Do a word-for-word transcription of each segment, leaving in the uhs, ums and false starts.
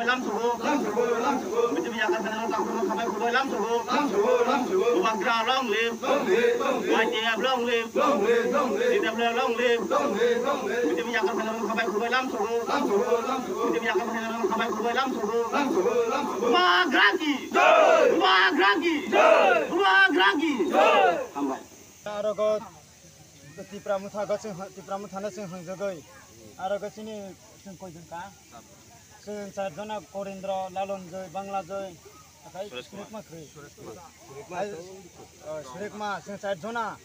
Lamsogo. Lamsogo, lamsogo. B J P yakar khana takhurma khabai khubai lamsogo. Lamsogo, lamsogo. Bubagra long live. Long live, long live. Y T F long live. Long live, long live. T W F long live. Long live, long live. B J P yakar khana khabai khubai lamsogo. Lamsogo, lamsogo. B J P yakar khana khabai khubai lamsogo. Lamsogo, lamsogo. Bubagra ki. Jai. Bubagra ki. Jai. Bubagra ki. Jai. Hambai. Arogo Tipra Motha go chwng, Tipra Motha no chwng hwngjagwi. Arogo chini chwng koijon ka? Chwng char jona Korendra, Lalonjoi, Banglajoi, akai Suresh Kumar. Surekma khri. Suresh Kumar. Ai, oh, Surekma, chwng char jona.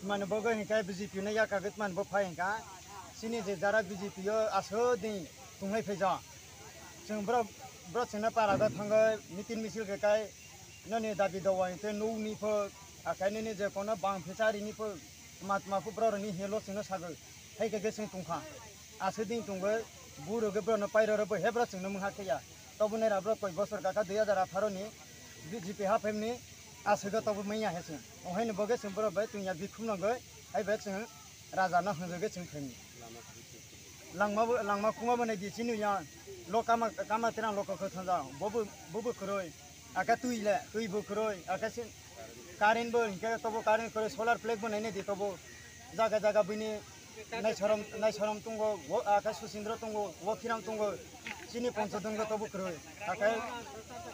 Mane bo go hinkai B J P no yakagwi mane bo phai hinka. Chini je jara B J P o aswk din tunglai phaijak. Chwng bro, bro chwngno para go thangwi meeting misil khe kai noni dabi dawa hingke nukni pho, akai nini je kono bang phichari ni pho, matma pho bro ni helo chwngno sagwi. Hai khe khe chwng tongkha. Aswk din tongwi, buro khe bro no pairo ro bo he bro chwngno mungha khe ya. Tobo nera bro koi bosor kaka dui hajar atharo ni B J P haphem ni aswk tobo manya he chwng. Ohaini bo khe chwng bro bai tungya bikhum nangwi, hai bai chwng raja no hwnjagwi chwng phaini. Langma bo, langma khuma bo nai di chini ya. Lo kama, kama terang lo kokho thanja. Bobo, bobo khuroi. Aka tui le, tui bo khuroi. Aka sin current bo, hingke tobo current khuroi, solar plate bo nai nai di tobo. Jaga jaga bini nai sorom, nai sorom tungo, wo, aka Susindro tungo, wo khiram tungo. Chini poncho donggo tobo khuroi. Aka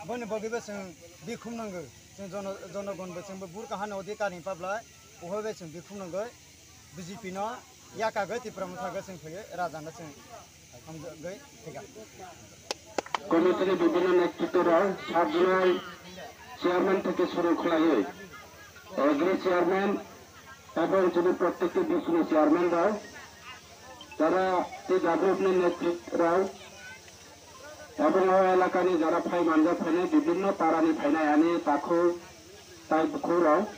boni bogi bo chwng bikhum nango. Chwng jono, jonogon bo chwng bo bur kahano di kani pablai. Uhoi bai chwng bikhum nangoi B J P no yakagoi Tipra Motha goi chwng phaiwi raja no chwng hamjagoi thega. Committee ni bibhinno netritwrok sabjwnai chairman theke suru khlaiwi agri chairman ebong chini prottekti bisnu chairman rok jara T W F ni netritwrok Ebong o elakani jara phai manjak phainai bibinno parani phainai ani takhuk tai bukhukrok.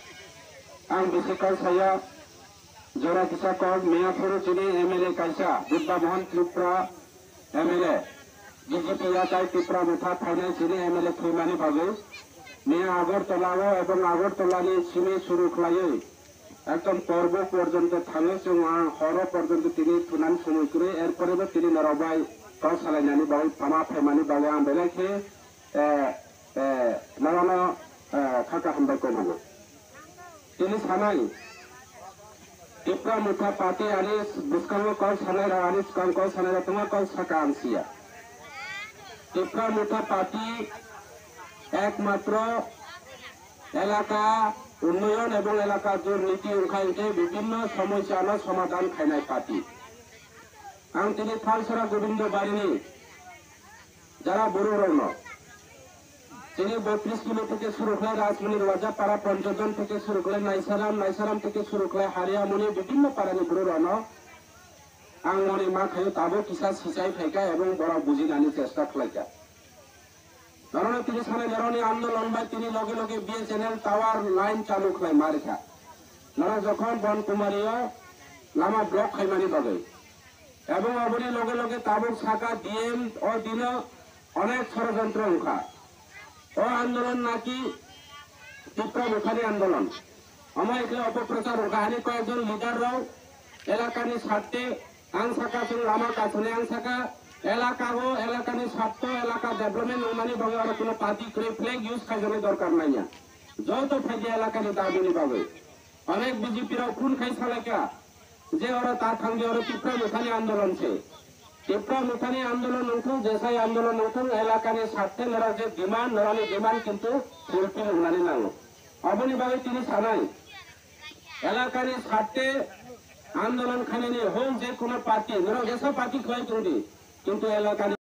Ang bisi kok saya, jora kisa kok, miya phuru chini M L A kaisa, Budda Mohan Tripura M L A, B J P yatai Tipra Motha phainai chini M L A thwimani bagwi. Miya Agartala o ebong Agartala ni simi suru khlaiwi, Ekdom korbo porjonto thangwi chwng ang horo porjonto tini thunan somoi kwrwi, erpore bo tini norok bai kok salainani bagwi tama phaimani bagwi ang belai khe, eh, eh, nono, eh, kha kaham bai kok rwo. Tini sanai, Tipra Motha Party ani bwskango kok sanai rok, ani swkang kok sanai rok tongma kok saka ang siya. Tipra Motha Party ekmatro elaka unnoyon ebong elaka durniti wngkha hinkhe bibinno somosyano somadhan khainai party. Ang tini Thalsora Gobindo Barini jara borok rokno tini botris kilo theke suru khlai Rajmoni Rwajapara Panchadon theke suru khlai Naisaram, Naisaram theke suru khlai Hariamoni bibinno parani borok rokno ang moni ma khaio tabuk kisa sichai phaikha ebong borok bujinani chesta khlaikha. Norokno tini sanai norokni andolon bai tini loge loge B S N L tower line chalu khlai ma rikha. Norok jokhon Bon Kumari o lama block khaimani bagwi. Ebong aboni loge loge tabuk saka D M o dino onek sorojontro wngkha. O andolon naki Tipra Mothani andolon. Omo ekle opoprochar wngkha, ani koyekjon leader rok elakani sarte ang saka chwng lama kasuni ang saka elaka o elakani sarto elaka development wngmani bagwi oro kuno party kwrwi flag use khaijani dorkar nangya. Joto phaidi elakani dabini bagwi. Onek B J P rok phone khai salaikha je oro ta thangdi oro Tipra Mothani andolon se. Tipra Mothani andolon wngthung, jesai andolon wngthung, elakani sarte norok je demand, norokni demand kintu fulfill wngnani nango. Aboni bagwi tini sanai, elakani sarte andolon khainani hwn je kuno party, norok jesa party khlai tongdi, kintu elakani